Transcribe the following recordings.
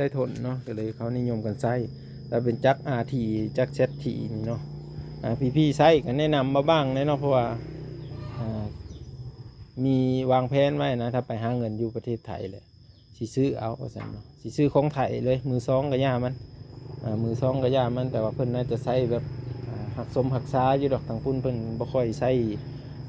ໃຊ້ທົນເນາະ ກໍເລີຍເຂົານິຍົມກັນໃຊ້ ແລ້ວເປັນຈັກ ອາທີ ຈັກ ແຊັດທີ ນີ້ເນາະ. ອ່າ ພີ່ໆໃຊ້ກໍແນະນຳມາບ້າງແດ່ເນາະ ເພາະວ່າ ອ່າ ມີວາງແຜນໄວ້ນະ ຖ້າໄປຫາເງິນຢູ່ປະເທດໄທແຫຼະ ຊິຊື້ເອົາວ່າຊັ້ນເນາະ ຊິຊື້ຂອງໄທເລີຍ ມືສອງກໍຢ່າມັນ ອ່າ ມືສອງກໍຢ່າມັນ ແຕ່ວ່າເພິ່ນໜ້າຈະໃຊ້ແບບ ອ່າ ຮັກສົມຮັກສາຢູ່ດອກ ທາງພຸ້ນເພິ່ນບໍ່ຄ່ອຍໃຊ້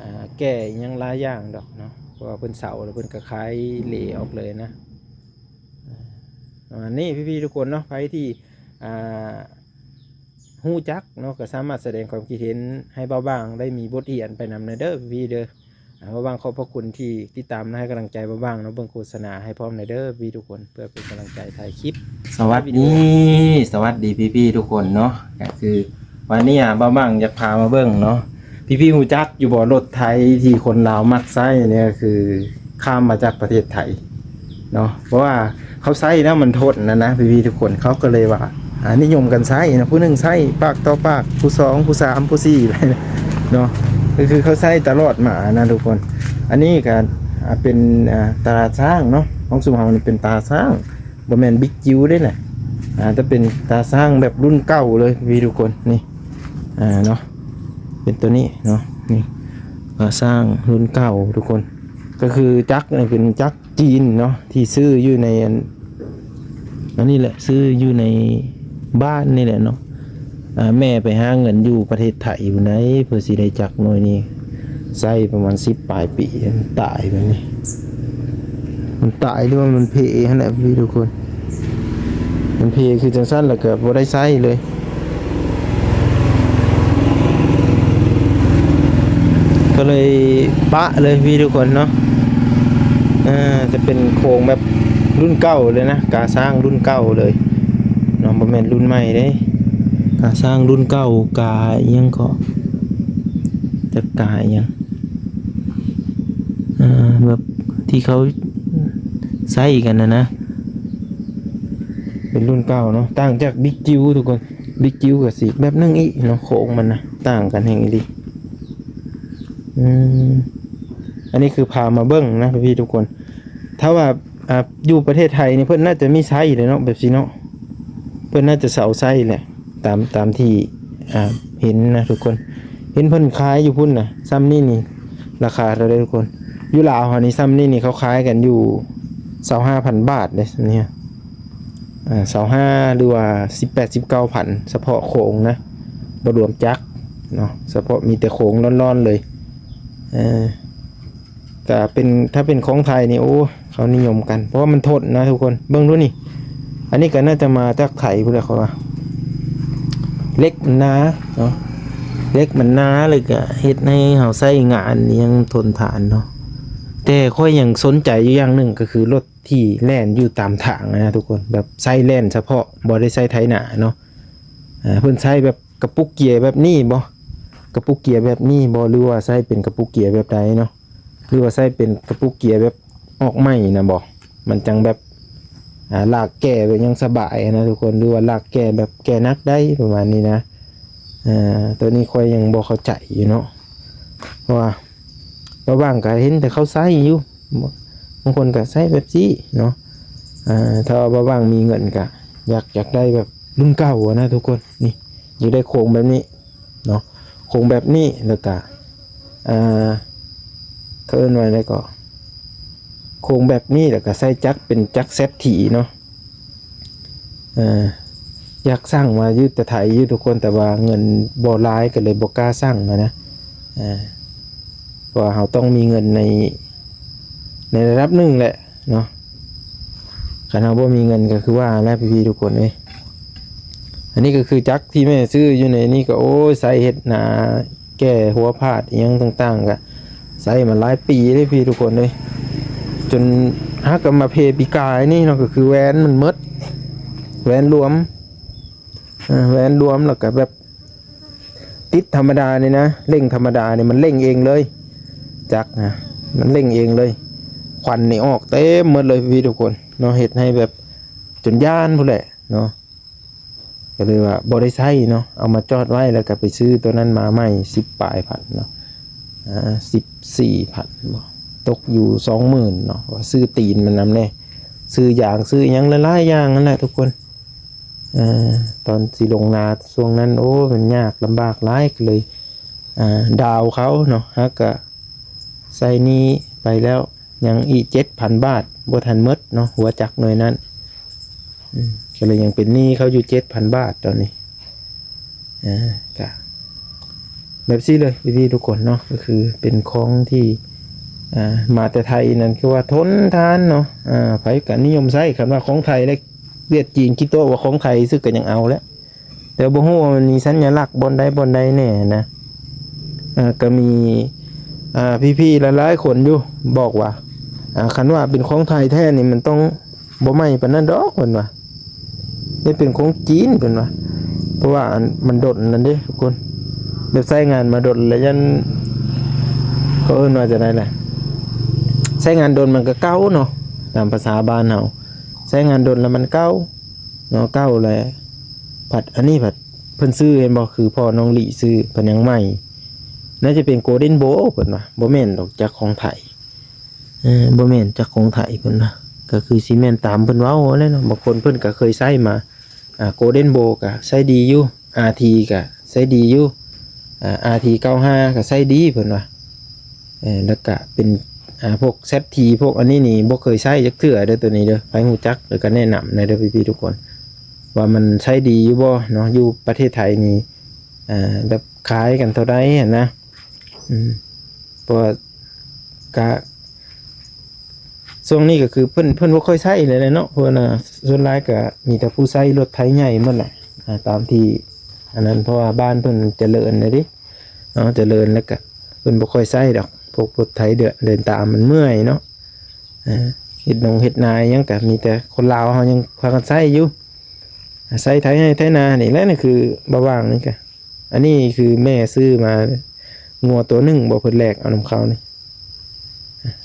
ອ່າ ແກ້ອີ່ຫຍັງຫຼາຍຢ່າງດອກເນາະ ເພາະວ່າເພິ່ນເຊົ່າແລ້ວເພິ່ນກໍຂາຍເລອອກເລີຍນະ. ອ່າ ປະມານນີ້ພີ່ໆທຸກຄົນເນາະ ໃຜທີ່ ອ່າ ຮູ້ຈັກເນາະ ກໍສາມາດສະແດງຄວາມຄິດເຫັນໃຫ້ບ່າວບາງໄດ້ມີບົດຮຽນໄປນຳແດ່ເດີພີ່ໆເດີ. ອ່າ ບ່າວບາງຂອບພະຄຸນທີ່ຕິດຕາມ ແລະ ໃຫ້ກຳລັງໃຈບ່າວບາງເນາະ ເບິ່ງໂຄສະນາໃຫ້ພ້ອມແດ່ເດີພີ່ໆທຸກຄົນ ເພື່ອເປັນກຳລັງໃຈຖ່າຍຄລິບ. ສະຫວັດດີ ສະຫວັດດີພີ່ໆທຸກຄົນເນາະ ກໍຄືວັນນີ້ ອ່າ ບ່າວບາງຢາກພາມາເບິ່ງເນາະ ພີ່ໆຮູ້ຈັກຢູ່ບໍ່ ລົດໄຖທີ່ຄົນລາວມັກໃຊ້ນີ້ ກໍຄືຂ້າມມາຈາກປະເທດໄທເນາະ ເພາະວ່າເຂົາໃຊ້ແລ້ວມັນທົນນະນະ ພີ່ໆທຸກຄົນ ເຂົາກໍເລີຍວ່າ ອ່າ ນິຍົມກັນໃຊ້ເນາະ ຜູ້ໜຶ່ງໃຊ້ປາກຕໍ່ປາກ ຜູ້ສອງ ຜູ້ສາມ ຜູ້ສີ່ໄປເນາະ ກໍຄືເຂົາໃຊ້ຕະຫຼອດມານະທຸກຄົນ. ອັນນີ້ກໍ ອ່າ ເປັນ ອ່າ ຕາຊ້າງເນາະ ຂອງຊຸມເຮົານີ້ເປັນຕາຊ້າງ ບໍ່ແມ່ນບິກຈິ້ວເດ້ນະ ອ່າ ແຕ່ເປັນຕາຊ້າງແບບລຸ້ນເກົ່າເລີຍພີ່ໆທຸກຄົນ ນີ້ ອ່າ ເນາະ ເປັນຕົວນີ້ເນາະ ນີ້ ຕາຊ້າງລຸ້ນເກົ່າທຸກຄົນ ກໍຄືຈັກນີ້ເປັນຈັກຈີນເນາະ ທີ່ຊື້ຢູ່ໃນອັນ ອັນນີ້ແຫຼະ ຊື້ຢູ່ໃນບ້ານນີ້ແຫຼະເນາະ. ອ່າ ແມ່ໄປຫາເງິນຢູ່ປະເທດໄທພຸ້ນໃດ ເພື່ອຊິໄດ້ຈັກໜ່ວຍນີ້ ໃຊ້ປະມານສິບປາຍປີ ມັນຕາຍແບບນີ້ ມັນຕາຍ ຫຼືວ່າມັນເພຫັ້ນແຫຼະພີ່ທຸກຄົນ ມັນເພຄືຈັ່ງຊັ້ນ ແລ້ວກໍບໍ່ໄດ້ໃຊ້ເລີຍ ກໍເລີຍປະເລີຍພີ່ທຸກຄົນເນາະ. ເອີ ຈະເປັນໂຄງແບບລຸ້ນເກົ່າເລີຍນະ ກາຊ້າງລຸ້ນເກົ່າເລີຍເນາະ ບໍ່ແມ່ນລຸ້ນໃໝ່ເດ້ ກາຊ້າງລຸ້ນເກົ່າ ກາອີ່ຫຍັງເກາະ ຈັກກາອີ່ຫຍັງ ເອີ ແບບທີ່ເຂົາໃຊ້ກັນນະນະ ເປັນລຸ້ນເກົ່າເນາະ ຕ່າງຈາກບິກຈິ້ວທຸກຄົນ ບິກຈິ້ວກໍຊິແບບໜຶ່ງອີກເນາະ ໂຄງມັນນະ ຕ່າງກັນແຮງອີ່ຫຼີ. ອືມ ອັນນີ້ຄືພາມາເບິ່ງນະພີ່ໆທຸກຄົນ ຖ້າວ່າ ອ່າ ຢູ່ປະເທດໄທນີ້ເພິ່ນໜ້າຈະມີໃຊ້ແຫຼະເນາະ ແບບຊີ້ເນາະ ເພິ່ນໜ້າຈະເຊົາໃຊ້ແຫຼະ ຕາມ ຕາມທີ່ ອ່າ ເຫັນນະທຸກຄົນ ເຫັນເພິ່ນຂາຍຢູ່ພຸ້ນນະ ຊ່ຳນີ້ນີ້ລາຄາເທົ່າໃດທຸກຄົນ ຢູ່ລາວເຮົານີ້ ຊ່ຳນີ້ນີ້ເຂົາຂາຍກັນຢູ່ຊາວຫ້າພັນບາດເດ້ ຊ່ຳນີ້ ອ່າ ຊາວຫ້າ ຫຼືວ່າສິບແປດ ສິບເກົ້າພັນ ສະເພາະໂຄງນະ ບໍ່ລວມຈັກເນາະ ສະເພາະມີແຕ່ໂຄງລ້ອນໆເລີຍ ເອີ ກະເປັນ ຖ້າເປັນຂອງໄທນີ້ ໂອ້ ເຂົານິຍົມກັນ ເພາະວ່າມັນທົນນະທຸກຄົນ ເບິ່ງດູນີ້ ອັນນີ້ກໍໜ້າຈະມາຈາກໄທພຸ້ນແຫຼະ ເຂົາວ່າ ເຫຼັກມັນໜາເນາະ ເຫຼັກມັນໜາ ແລ້ວກະເຮັດໃຫ້ເຮົາໃຊ້ງານຍັງທົນທານເນາະ ແຕ່ຂ້ອຍຍັງສົນໃຈຢູ່ຢ່າງໜຶ່ງ ກໍຄືລົດທີ່ແລ່ນຢູ່ຕາມທາງນະທຸກຄົນ ແບບໃຊ້ແລ່ນສະເພາະ ບໍ່ໄດ້ໃຊ້ໄຖນາເນາະ ເພິ່ນໃຊ້ແບບກະປຸກເກຍແບບນີ້ບໍ່ ກະປຸກເກຍແບບນີ້ບໍ່ ຫຼືວ່າໃຊ້ເປັນກະປຸກເກຍແບບໃດເນາະ ຫຼືວ່າໃຊ້ເປັນກະປຸກເກຍແບບອອກໃໝ່ນະບໍ່ ມັນຈັ່ງແບບ ອ່າ ລາກແກ່ແບບຍັງສະບາຍນະທຸກຄົນ ຫຼືວ່າລາກແກ່ແບບແກ່ໜັກໄດ້ ປະມານນີ້ນະ ເອີ ໂຕນີ້ຂ້ອຍຍັງບໍ່ເຂົ້າໃຈຢູ່ເນາະ ເພາະວ່າບາງ ບາງກໍເຫັນແຕ່ເຂົາໃຊ້ຢູ່ ບາງຄົນກໍໃຊ້ແບບຊີ້ເນາະ ເອີ ຖ້າວ່າບາງມີເງິນກໍຢາກ ຢາກໄດ້ແບບລຸ້ນເກົ່ານະທຸກຄົນ ນີ້ ຢາກໄດ້ໂຄງແບບນີ້ ເນາະ ໂຄງແບບນີ້ ແລ້ວກະ ອ່າ ເຂົາເອີ້ນວ່າໃດກໍ ໂຄງແບບນີ້ ແລ້ວກະໃຊ້ຈັກເປັນຈັກແຊັດທີເນາະ ເອີ ຢາກສັ່ງມາຢູ່ແຕ່ໄທຢູ່ທຸກຄົນ ແຕ່ວ່າເງິນບໍ່ຫຼາຍ ກໍເລີຍບໍ່ກ້າສັ່ງຫັ້ນນະ ເອີ ເພາະວ່າເຮົາຕ້ອງມີເງິນໃນ ໃນລະດັບໜຶ່ງແຫຼະ ເນາະ ຄັນເຮົາບໍ່ມີເງິນກໍຄືວ່າແຫຼະພີ່ໆທຸກຄົນເອີຍ ອັນນີ້ກໍຄືຈັກທີ່ແມ່ຊື້ຢູ່ໃນນີ້ກໍ ໂອ້ຍ ໃຊ້ເຮັດນາ ແກ່ຫົວພາດອີ່ຫຍັງຕ່າງໆ ກໍໃຊ້ມາຫຼາຍປີເດ້ພີ່ທຸກຄົນເອີຍ ຈົນຫາກໍມາເພປີກາຍນີ້ເນາະ ກໍຄືແຫວນມັນໝົດ ແຫວນລວມ ເອີ ແຫວນລວມ ແລ້ວກໍແບບ ຕິດທຳມະດານີ້ນະ ເລັ່ງທຳມະດານີ້ມັນເລັ່ງເອງເລີຍ ຈັກນະ ມັນເລັ່ງເອງເລີຍ ຄວັນນີ້ອອກເຕັມໝົດເລີຍພີ່ໆທຸກຄົນເນາະ ເຮັດໃຫ້ແບບຈົນຢ້ານພຸ້ນແຫຼະເນາະ ກໍເລີຍວ່າບໍ່ໄດ້ໃຊ້ເນາະ ເອົາມາຈອດໄວ້ ແລ້ວກໍໄປຊື້ໂຕນັ້ນມາໃໝ່ ສິບປາຍພັນເນາະ ອ່າ ສິບສີ່ພັນບໍ ຕົກຢູ່ສອງໝື່ນເນາະ ວ່າຊື້ຕີນມັນນຳແດ່ ຊື້ຢາງຊື້ຫຍັງຫຼາຍໆຢ່າງນັ້ນແຫຼະທຸກຄົນ. ເອີ ຕອນຊິລົງນາຊ່ວງນັ້ນ ໂອ້ ມັນຍາກລຳບາກຫຼາຍ ກໍເລີຍ ອ່າ ດາວເຂົາເນາະ ຫາກະໃຊ້ໜີ້ໄປແລ້ວ ຍັງອີກເຈັດພັນບາດ ບໍ່ທັນໝົດເນາະ ຫົວຈັກໜ່ວຍນັ້ນ. ອືມ ກໍເລີຍຍັງເປັນໜີ້ເຂົາຢູ່ເຈັດພັນບາດຕອນນີ້. ອ່າ ກະແບບຊີ້ເລີຍພີ່ໆທຸກຄົນເນາະ ກໍຄືເປັນຂອງທີ່ ອ່າ ມາແຕ່ໄທນັ້ນ ຄືວ່າທົນທານເນາະ. ອ່າ ໃຜກໍນິຍົມໃຊ້ ຄັນວ່າຂອງໄທ ແລະ ຫວຽດຈີນ ຄິດຕົວະວ່າຂອງໄທ ຊື່ກໍຍັງເອົາແຫຼະ. ແຕ່ບໍ່ຮູ້ວ່າມັນມີສັນຍະລັກບ່ອນໃດບ່ອນໃດແດ່ນະ. ເອີ ກໍມີ ອ່າ ພີ່ໆຫຼາຍໆຄົນຢູ່ບອກວ່າ ອ່າ ຄັນວ່າເປັນຂອງໄທແທ້ນີ້ ມັນຕ້ອງບໍ່ໃໝ່ປານນັ້ນດອກ ເພິ່ນວ່າ. ເຮັດເປັນຂອງຈີນ ເພິ່ນວ່າ ເພາະວ່າອັນ ມັນດົນນັ້ນເດ້ທຸກຄົນ ແບບໃຊ້ງານມາດົນແລ້ວ ຢ້ານ ເຂົາເອີ້ນວ່າຈັ່ງໃດລະ ໃຊ້ງານດົນມັນກໍເກົ່າເນາະ ຕາມພາສາບ້ານເຮົາ ໃຊ້ງານດົນແລ້ວມັນເກົ່າເນາະ ເກົ່າແລ້ວ. ພັດອັນນີ້ພັດເພິ່ນຊື້ ເຫັນບໍ່ ຄືພໍ່ນ້ອງຫຼີຊື້ ເພິ່ນຍັງໃໝ່ ໜ້າຈະເປັນ Golden Bow ເພິ່ນວ່າ ບໍ່ແມ່ນດອກ ຈັກຂອງໄທ. ເອີ ບໍ່ແມ່ນຈັກຂອງໄທ ເພິ່ນວ່າ ກໍຄືຊິແມ່ນຕາມເພິ່ນເວົ້າຫັ້ນແຫຼະເນາະ. ບາງຄົນເພິ່ນກໍເຄີຍໃຊ້ມາ ອ່າ Golden Bow ກໍໃຊ້ດີຢູ່ RT ກໍໃຊ້ດີຢູ່ ອ່າ RT ເກົ້າຫ້າ ກໍໃຊ້ດີ ເພິ່ນວ່າ. ເອີ ແລ້ວກະເປັນ ອ່າ ພວກ ZT ພວກອັນນີ້ນີ້ບໍ່ເຄີຍໃຊ້ຈັກເທື່ອເດີ ໂຕນີ້ເດີ. ໃຜຮູ້ຈັກແລ້ວກະແນະນຳແດ່ເດີພີ່ໆທຸກຄົນ ວ່າມັນໃຊ້ດີຢູ່ບໍ່ເນາະ ຢູ່ປະເທດໄທນີ້ ອ່າ ແບບຂາຍກັນເທົ່າໃດຫັ້ນນະ. ອືມ ເພາະວ່າກະ ຊ່ວງນີ້ກໍຄືເພິ່ນ ເພິ່ນບໍ່ຄ່ອຍໃຊ້ແລ້ວເນາະ ເພາະວ່າສ່ວນຫຼາຍກໍມີແຕ່ຜູ້ໃຊ້ລົດໄຖໃຫຍ່ໝົດແຫຼະ. ອ່າ ຕາມທີ່ອັນນັ້ນ ເພາະວ່າບ້ານເພິ່ນຈະເລີນແລ້ວເດ້ເນາະ ຈະເລີນແລ້ວກໍເພິ່ນບໍ່ຄ່ອຍໃຊ້ດອກ ພວກລົດໄຖເດີນ ເດີນຕາມມັນເມື່ອຍເນາະ. ເຮັດນງເຮັດນາຫຍັງກໍມີແຕ່ຄົນລາວເຮົາຍັງພາກັນໃຊ້ຢູ່ ໃຊ້ໄຖໄຮ່ໄຖນານີ້ແຫຼະ. ນີ້ຄືບ່າວຫວ່າງນີ້ກໍ ອັນນີ້ຄືແມ່ຊື້ມາ ງົວໂຕໜຶ່ງບໍ່ ເພິ່ນແລກເອົານຳເຂົານີ້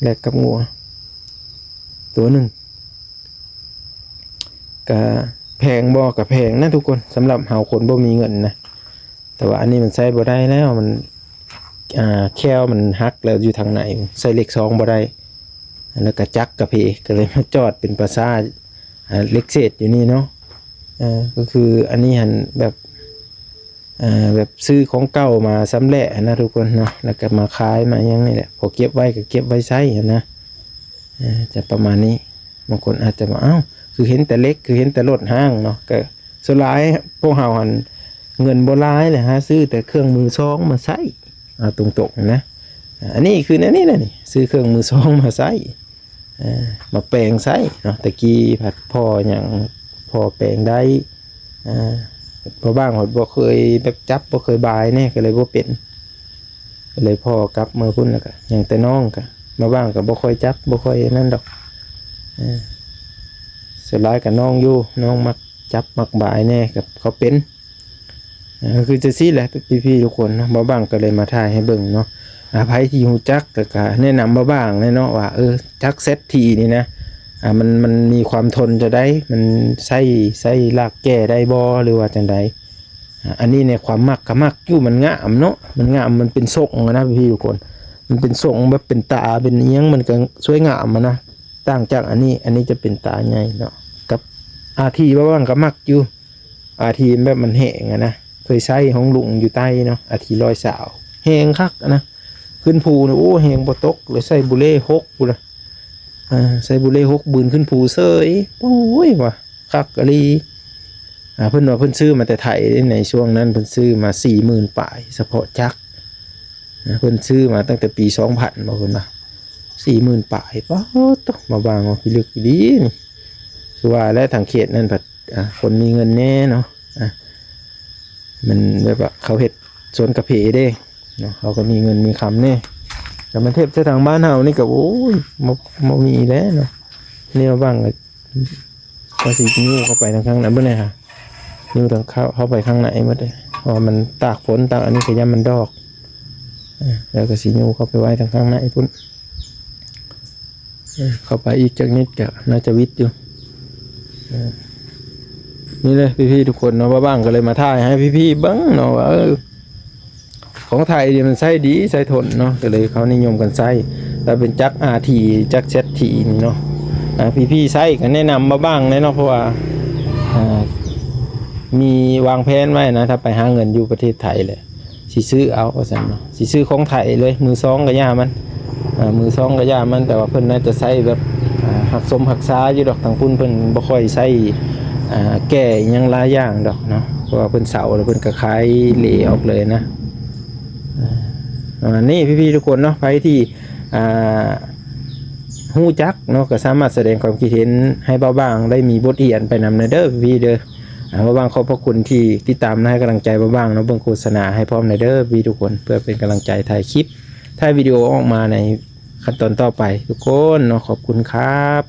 ແລກກັບງົວໂຕໜຶ່ງ. ກະແພງບໍ່ ກະແພງນະທຸກຄົນ ສຳລັບເຮົາຄົນບໍ່ມີເງິນນະ. ແຕ່ວ່າອັນນີ້ມັນໃຊ້ບໍ່ໄດ້ແລ້ວ ມັນ ອ່າ ແຂ້ວມັນຫັກແລ້ວຢູ່ທາງໃນ ໃສ່ເຫຼັກຊອງບໍ່ໄດ້ ແລ້ວກະຈັກກະເພ ກໍເລີຍມາຈອດເປັນປະສາ ອ່າ ເຫຼັກເສດຢູ່ນີ້ເນາະ. ເອີ ກໍຄືອັນນີ້ຫັ້ນແບບ ອ່າ ແບບຊື້ຂອງເກົ່າມາຊຳແຫຼະນະທຸກຄົນເນາະ ແລ້ວກໍມາຂາຍມາຫຍັງນີ້ແຫຼະ ພໍເກັບໄວ້ກໍເກັບໄວ້ໃຊ້ຫັ້ນນະ. ເອີ ຈະປະມານນີ້. ບາງຄົນອາດຈະວ່າ ອ້າວ ຄືເຫັນແຕ່ເຫຼັກ ຄືເຫັນແຕ່ລົດຮ້າງເນາະ. ກໍສ່ວນຫຼາຍພວກເຮົາຫັ້ນ ເງິນບໍ່ຫຼາຍແຫຼະ ຫາຊື້ແຕ່ເຄື່ອງມືສອງມາໃຊ້ ເອົາຕົງໆນະ. ອັນນີ້ຄືແນວນີ້ແຫຼະນີ້ ຊື້ເຄື່ອງມືສອງມາໃຊ້ ເອີ ມາແປງໃຊ້ເນາະ. ແຕ່ກີ້ພັດພໍຫຍັງ ພໍແປງໄດ້ ອ່າ ພໍ່ບ້ານເພິ່ນບໍ່ເຄີຍແບບຈັບ ບໍ່ເຄີຍບາຍແດ່ ກໍເລີຍບໍ່ເປັນ ກໍເລີຍພໍກັບເມືອພຸ້ນ ແລ້ວກໍຍັງແຕ່ນ້ອງ ກໍມາບ້ານກໍບໍ່ຄ່ອຍຈັບ ບໍ່ຄ່ອຍນັ້ນດອກ. ເອີ ສ່ວນຫຼາຍກໍນ້ອງຢູ່ ນ້ອງມັກຈັບມັກບາຍແດ່ ກໍເຂົາເປັນ. ອ່າ ກໍຄືຈັ່ງຊີ້ແຫຼະ ພີ່ໆທຸກຄົນເນາະ ບ່າວຫວ່າງກໍເລີຍມາຖ່າຍໃຫ້ເບິ່ງເນາະ. ອ່າ ໃຜທີ່ຮູ້ຈັກກໍ ກໍແນະນຳບ່າວຫວ່າງແດ່ເນາະ ວ່າ ເອີ ຈັກ ແຊັດທີ ນີ້ນະ ອ່າ ມັນ ມັນມີຄວາມທົນຈັ່ງໃດ ມັນໃຊ້ ໃຊ້ລາກແກ່ໄດ້ບໍ່ ຫຼືວ່າຈັ່ງໃດ. ອ່າ ອັນນີ້ໃນຄວາມມັກກໍມັກຢູ່ ມັນງາມເນາະ ມັນງາມ ມັນເປັນຊົງນະ ພີ່ໆທຸກຄົນ ມັນເປັນຊົງແບບເປັນຕາເປັນອີ່ຫຍັງ ມັນກໍສວຍງາມຫັ້ນນະ. ຕ່າງຈາກອັນນີ້ ອັນນີ້ຈະເປັນຕາໃຫຍ່ເນາະ ກັບ ອາ ທີ ບ່າວຫວ່າງກໍມັກຢູ່. ອາ ທີ ແບບມັນແຫ້ງຫັ້ນນະ ເຄີຍໃຊ້ຂອງລຸງຢູ່ໃຕ້ເນາະ ອາ ທີ ຮ້ອຍຊາວ ແຫ້ງຄັກຫັ້ນນະ. ຂຶ້ນພູນະ ໂອ້ ແຮງບໍ່ຕົກເລີຍ ໃສ່ບູເລ່ຫົກພຸ້ນລະ ອ່າ ໃສ່ບູເລ່ຫົກ ບືນຂຶ້ນພູເສີຍ ໂອ້ຍ ວ່າຄັກອີ່ຫຼີ. ອ່າ ເພິ່ນວ່າເພິ່ນຊື້ມາແຕ່ໄທເດ້ ໃນຊ່ວງນັ້ນເພິ່ນຊື້ມາສີ່ໝື່ນປາຍ ສະເພາະຈັກ ອ່າ ເພິ່ນຊື້ມາຕັ້ງແຕ່ປີສອງພັນບໍ ເພິ່ນວ່າ ສີ່ໝື່ນປາຍ. ປາດໂທ້ ບ່າວຫວ່າງວ່າພິລຶກອີ່ຫຼີນີ້ ຄືວ່າແຫຼະ ທາງເຂດນັ້ນພັດ ອ່າ ຄົນມີເງິນແດ່ເນາະ ອ່າ ມັນແບບວ່າເຂົາເຮັດສວນກາເຟເດ້ເນາະ ເຂົາກໍມີເງິນມີຄຳແດ່. ແຕ່ມາທຽບໃສ່ທາງບ້ານເຮົານີ້ກໍ ໂອ້ຍ ບໍ່ ບໍ່ມີແລ້ວເນາະ. ນີ້ບ່າວຫວ່າງກໍ ກໍຊິຍູ້ເຂົ້າໄປທາງ ທາງນັ້ນເບິ່ງແດ່ຫາ ຍູ້ທາງເຂົ້າ ເຂົ້າໄປທາງໃນໝົດເດ້ ເພາະວ່າມັນຕາກຝົນຕາກອັນນີ້ ກໍຢ້ານມັນດອກ ເອີ ແລ້ວກໍຊິຍູ້ເຂົ້າໄປໄວ້ທາງ ທາງໃນພຸ້ນ. ເອີ ເຂົ້າໄປອີກຈັກນິດກໍໜ້າຈະຫວິດຢູ່. ເອີ ນີ້ເລີຍພີ່ໆທຸກຄົນເນາະ ບ່າວຫວ່າງກໍເລີຍມາຖ່າຍໃຫ້ພີ່ໆເບິ່ງເນາະ ວ່າ ເອີ ຂອງໄທນີ້ມັນໃຊ້ດີໃຊ້ທົນເນາະ ກໍເລີຍເຂົານິຍົມກັນໃຊ້. ແລ້ວເປັນຈັກ ອາ ທີ ຈັກ ແຊັດ ທີ ນີ້ເນາະ ອ່າ ພີ່ໆໃຊ້ກໍແນະນຳບ່າວບ່າງແດ່ເນາະ ເພາະວ່າ ອ່າ ມີວາງແຜນໄວ້ນະ ຖ້າໄປຫາເງິນຢູ່ປະເທດໄທແຫຼະ ຊິຊື້ເອົາວ່າຊັ້ນເນາະ ຊິຊື້ຂອງໄທເລີຍ ມືສອງກໍຢ່າມັນ ອ່າ ມືສອງກໍຢ່າມັນ ແຕ່ວ່າເພິ່ນໜ້າຈະໃຊ້ແບບ ອ່າ ຮັກສົມຮັກສາຢູ່ດອກ ທາງພຸ້ນເພິ່ນບໍ່ຄ່ອຍໃຊ້ ອ່າ ແກ້ອີ່ຫຍັງຫຼາຍຢ່າງດອກເນາະ ເພາະວ່າເພິ່ນເຊົ່າແລ້ວເພິ່ນກໍຂາຍເລອອກເລີຍນະ ອ່າ ປະມານນີ້ພີ່ໆທຸກຄົນເນາະ ໃຜທີ່ ອ່າ ຮູ້ຈັກເນາະ ກໍສາມາດສະແດງຄວາມຄິດເຫັນໃຫ້ບ່າວບ່າງໄດ້ມີບົດຮຽນໄປນຳແດ່ເດີພີ່ເດີ. ອ່າ ບ່າວບ່າງຂອບພະຄຸນທີ່ຕິດຕາມ ແລະ ໃຫ້ກຳລັງໃຈບ່າວບ່າງເນາະ ເບິ່ງໂຄສະນາໃຫ້ພ້ອມແດ່ເດີພີ່ທຸກຄົນ ເພື່ອເປັນກຳລັງໃຈຖ່າຍຄລິບ ຖ່າຍວິດີໂອອອກມາໃນຂັ້ນຕອນຕໍ່ໄປທຸກຄົນເນາະ. ຂອບຄຸນຄັບ.